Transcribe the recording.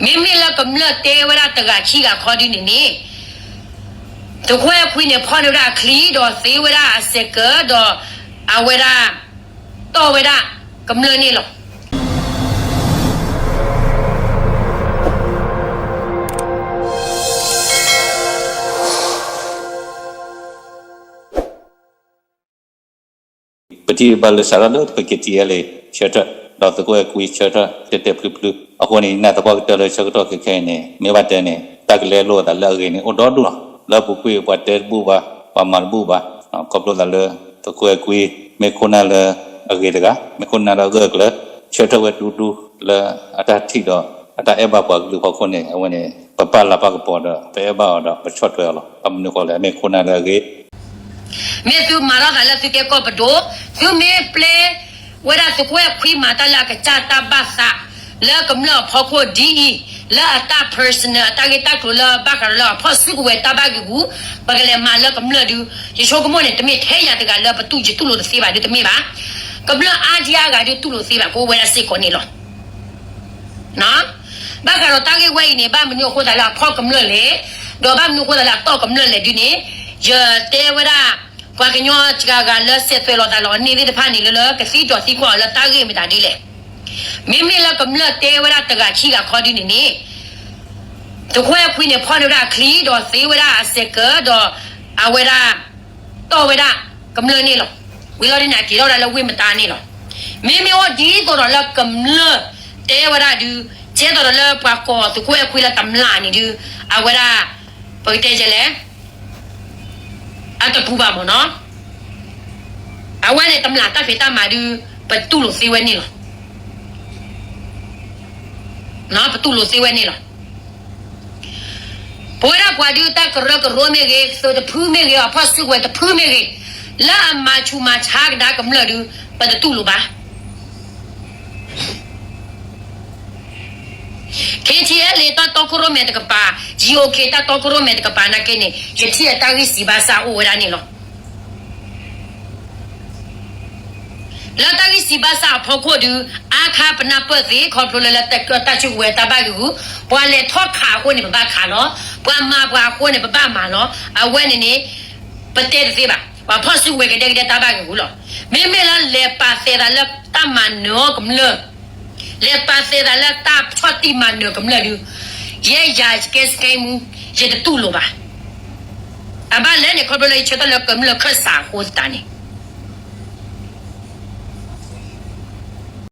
မ့မ့ၢ်လၢကမျၢၢ်တဲဝဲဒၣ်တဂၤခံဂၤခီဒုန့ၣ်န့ၣ်, သုးခိၣ်အဲၣ်ခွံန့ၣ် ဖီၣ်န့ၢ်ဝဲဒၣ်အချံဒီးသ့ဝဲဒၣ်အစဲးကၢဒီး အဝဲဒၣ် တီၢ်ဝဲဒၣ်ကမျၢၢ်န့ၣ်လီၤ. ပထံၣ်ဘၣ်လၢစးထီၣ်လၢပက့ၤထံၣ်အဲလၢ ဆၢထၢၣ် ဒီးသုးခိၣ်အဲၣ်ခွံဆၢထၢၣ်တဲာ်တဲာ်ဖျုးဖျုးအဃိန့ၣ် နာ်သပှၢ်ကတၢၢ်လၢဆၢကတီၢ်ခဲခဲအံၤန့ၣ် မ့ၢ်ဘၣ်တဲန့ၣ် တၢ်ကလဲလိာ်အသးလၢအဂ့ၤန့ၣ် အိၣ်ဒီဒူၣ်လီၤ. လၢအပူၤကွံာ်ပှၤတဲတဘူၣ်ဘၣ်, ပှၤမၤတဘူၣ်ဘၣ်, ခီဖျိသးလၢ သုးခိၣ်အဲၣ်ခွံ မ့ၢ်ခိၣ်နၢ်လၢအဂ့ၤတဂၤ, မ့ၢ်ခိၣ်နၢ်လၢအဂၢၢ်အကျၢၤ, ဆၢထၢၣ်ဝဲဒူဒူလၢအတၢ်ထံၣ်ဒီး အတၢ်အဲၣ်ဘၣ်ပှၤကလုာ်အဖီခိၣ်န့ၣ် အဝဲန့ၣ် ပပာ်လၤပာ်ကပီၤဒီး ပအဲၣ်ဘၣ်အီၤဒီး ပဆီၣ်ထွဲအီၤလီၤ. ဘၣ်မနုၤအဃိလဲၣ်, မ့ၢ်ခိၣ်နၢ်လၢအဂ့ၤ မ့ၢ်သုမၤထီၣ်သးလၢသုတဲကီၢ်ပဒိၣ်, သုမ့ၢ်ပျဲဝဲဒၣ်သုးခိၣ်အဲၣ်ခွံမၤတၢ်လၢအကစၢ်တၢ်ဘၣ်သး လၢကမျၢၢ်အဖီခိၣ်ဒ်အံၤ, လၢအတၢ် personal အတၢ်ဂ့ၢ်တၢ်ကျိၤလၢဘၣ်ဃးဒီးလၢအဖီၣ်စုကဝဲၤတၢ်ဘၣ်ဂ့ၤပူၤ, ပကလဲၤမၤလၢကမျၢၢ်ဒုး, ယဆိကမိၣ်န့ၣ် တမ့ၢ်ထဲယၤတဂၤလၢပတူၢ်ယတူၢ်လိာ်တသ့ဘၣ်ဒုးတမ့ၢ်ဘၣ်. ကမျၢၢ်အါဒံအါဂၤဒုးတူၢ်လိာ်သ့ဘၣ် ကအိၣ်ဝဲဒၣ်စ့ၢ်ကီးန့ၣ်လီၤ. ဘၣ်ဃးဒီးတၢ်ဂ့ၢ်ဝဲအံၤန့ၣ် ဘၣ်မနုၤအဃိသတးလၢအဖီၣ်ကမျၢၢ်လဲၣ်, ဒီးဘၣ်မနုၤအဃိသတးလၢအတီၢ်ကမျၢၢ်လဲၣ်ဒုးန့ၣ်, ယတဲဝဲဒၣ် ပှၤကညီစှၤဂၤလၢစဲးသွဲးလီၤသးလီၤန့ၢ်သ့ၣ်တဖၣ်န့ၣ် လၢလၢကသံကွၢ်သံကွၢ်အီၤလၢတၢ်ဂ့ၢ်မတၤဒ်လဲၣ်. မ့မ့ၢ်လၢကမျၢၢ်တဲဝဲဒၣ်တဂၤခံဂၤခီဒုးန့ၣ်န့ၣ်, သုးခိၣ်အဲၣ်ခွံန့ၣ် ဖီၣ်န့ၢ်ဝဲဒၣ်အချံဒီးသ့ဝဲဒၣ်အစဲးကၢဒီး အဝဲဒၣ် တီၢ်ဝဲဒၣ်ကမျၢၢ်န့ၣ်လီၤ. ဝံၤလီၤဒ်န့ၣ် အက့ၤထီၣ်ဝဲဒၣ်လၢဝ့ၢ်မတါန့ၣ်လီၤ. မ့မ့ၢ်အိၣ်ဒ်သိးဒီးလၢကမျၢၢ်တဲဝဲဒၣ်ဒုး, ကဲသိးဒီးလၢပှၤကိးသုးခိၣ်အဲၣ်ခွံလၢတမျၢ်န့ၣ်ဒုး, အဝဲဒၣ် ပကတဲယဲလဲၣ် အတပူၤဘၣ်မ့ၢ်နီၤ. အဝဲန့ၣ်တမျၢ်တၢ်ဖံးတၢ်မၤဒုး, ပတူၢ်လိာ်သ့ဝဲန့ၣ်လီၤ. ပတူၢ်လိာ်သ့ဝဲန့ၣ်လီၤ. ပဝဲဒၣ်ပှၤဒုးတၢ်ကရၢကရိမ့ၢ်ဂ့ၤ, သုးတဖုမ့ၢ်ဂ့ၤ, အဖီၣ်စုကဝဲၤတဖုမ့ၢ်ဂ့ၤ, လၢအမၤဆူးမၤဆါကဒါကမျၢၢ်ဒုး, ပတတူၢ်လိာ်ဘၣ်. ခ့ထံအဲလ့ တၢ်တီခိၣ်ရိၣ်မဲတကပၤ, ယံၤအိၣ်ခ့ တၢ်တီခိၣ်ရိၣ်မဲတကပၤနာ်က့န့ၣ် ယထံၣ်အတၢ်ဂံၢ်စၢ်ဘါစၢ်အိၣ်ဝဲဒၣ်န့ၣ်လီၤ. လၢတၢ်ဂံၢ်စၢ်ဘါစၢ်အဖီခိၣ်ဒုး, အါခါပနၢ်ပၢၢ်သ့ ခီဖျိလၢလၢတၢ်စုကဝဲၤတၢ်ဘၣ်ဂ့ၤဂူာ်, ပှၤလဲၤထီၣ်ခးအဃိန့ၣ် ပဘၣ်ခးလီၤ. ပှၤမၤပှၤအဃိန့ၣ် ပဘၣ်မၤလီၤ. အဝဲန့ၣ်န့ၣ် ပတဲတသ့ဘၣ်. ပှၤဖီၣ်စုကဝဲၤကဒဲကဒဲတၢ်ဘၣ်ဂ့ၤဂူာ်လီၤ. မ့မ့ၢ်လၢလဲၤပာ်သဲးသးလၢတၢ်မၤနၢၤအီၤကမျၢၢ်, လဲၤပာ်သဲးသးလၢတၢ်ဆီၣ်တံၢ်မၤနၢၤကမျၢၢ်ဒုး, ယဲယၤကဲစကဲမူ, ယတတူၢ်လိာ်ဘၣ်. အဘၣ်လဲၣ်န့ၣ် ခီဖျိလၢယဆၢထၢၣ်လၢကမျၢၢ်ခၢၣ်စးအဃိသတးန့ၣ်,